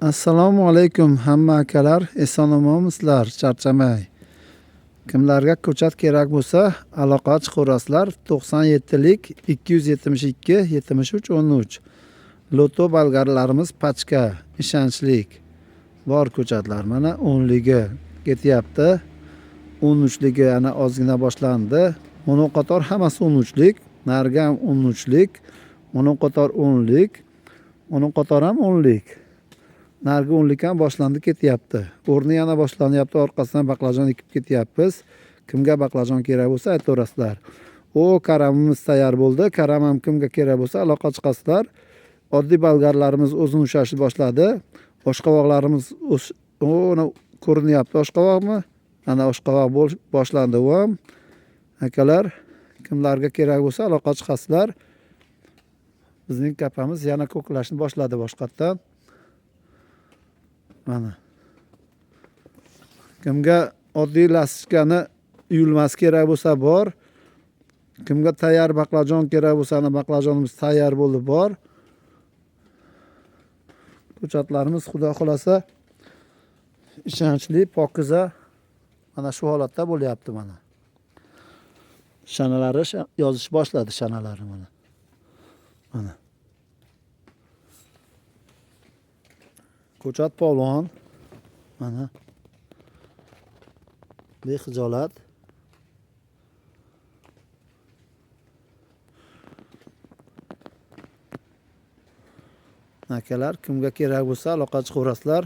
Assalomu alaykum hamma akalar, eson omonmisizlar, charchamay. Kimlarga ko'chat kerak bo'lsa, aloqa chiqarasizlar 97lik 272 73 13. Loto bolgarlarimiz pachka, ishonchlik. Bor ko'chatlar mana 10ligi ketyapti. 13ligi ana ozgina boshlandi. Monoqator hammasi 13lik, narigi ham 13lik, monoqator 10lik, monoqator ham 10lik. Narigi 10lik ham boshlandi ketyapti. O'rni yana boshlanyapti, orqasidan baqlajon ekib ketyapmiz. Kimga baqlajon kerak bo'lsa aytaverasizlar. O karamimiz tayyor bo'ldi. Karam ham kimga kerak bo'lsa aloqa chiqasizlar. Oddiy bolgarlarimiz o'zini ushlashni boshladi. Oshqovoqlarimiz ko'rinyapti. Oshqovoqmi? Ana oshqovoq boshlandi u ham. Akalar, kimlarga kerak bo'lsa aloqa chiqasizlar. Bizning kapamiz yana ko'klashni boshladi boshqatdan. Mana. Kimga oddiy lastichkani uyulmasi kerak bo'lsa bor. Kimga tayyor baqlajon kerak bo'lsa, ana baqlajonimiz tayyor bo'ldi bor. Ko'chatlarimiz xudo xolasa ishonchli, pokiza mana shu holatda bo'lyapti mana. Shanalari yozish boshladi shanalari mana. Mana. Ko'chat polvon mana. Bexijolat. Akalar, kimga kerak bo'lsa aloqa chiqaverasizlar.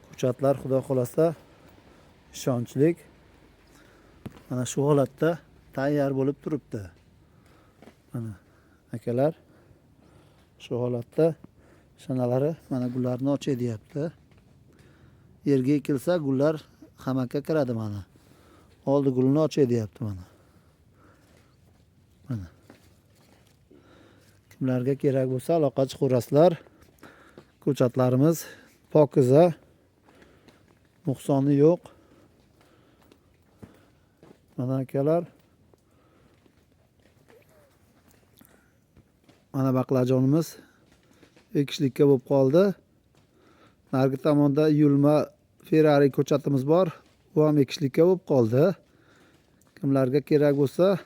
Ko'chatlar xudo xolasa ishonchlik. Mana shu holatda tayyor bo'lib turibdi. Mana akalar shu holatda shanalari mana gullarni ochay deyapti. Yerga ekilsa gullar hamakka kiradi mana. Oldi gulini ochay deyapti mana. Mana. Kimlarga kerak bo'lsa aloqa chiqaverasizlar. Ko'chatlarimiz pokiza, nuqsoni yo'q. Mana akalar. Mana baqlajonimiz ekishlikka bo'lib qoldi. Narigi tomonda yulma Ferrari ko'chatimiz bor. U ham ekishlikka bo'lib qoldi. Kimlarga kerak bo'lsa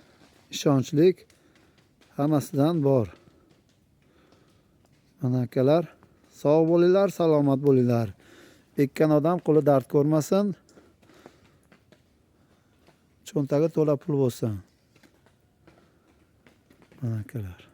ishonchlik hammasidan bor. Mana akalar, sog' bo'linglar, salomat bo'linglar. Ekkan odam qo'li dard ko'rmasin. Cho'ntagi to'la pul bo'lsin. Mana akalar.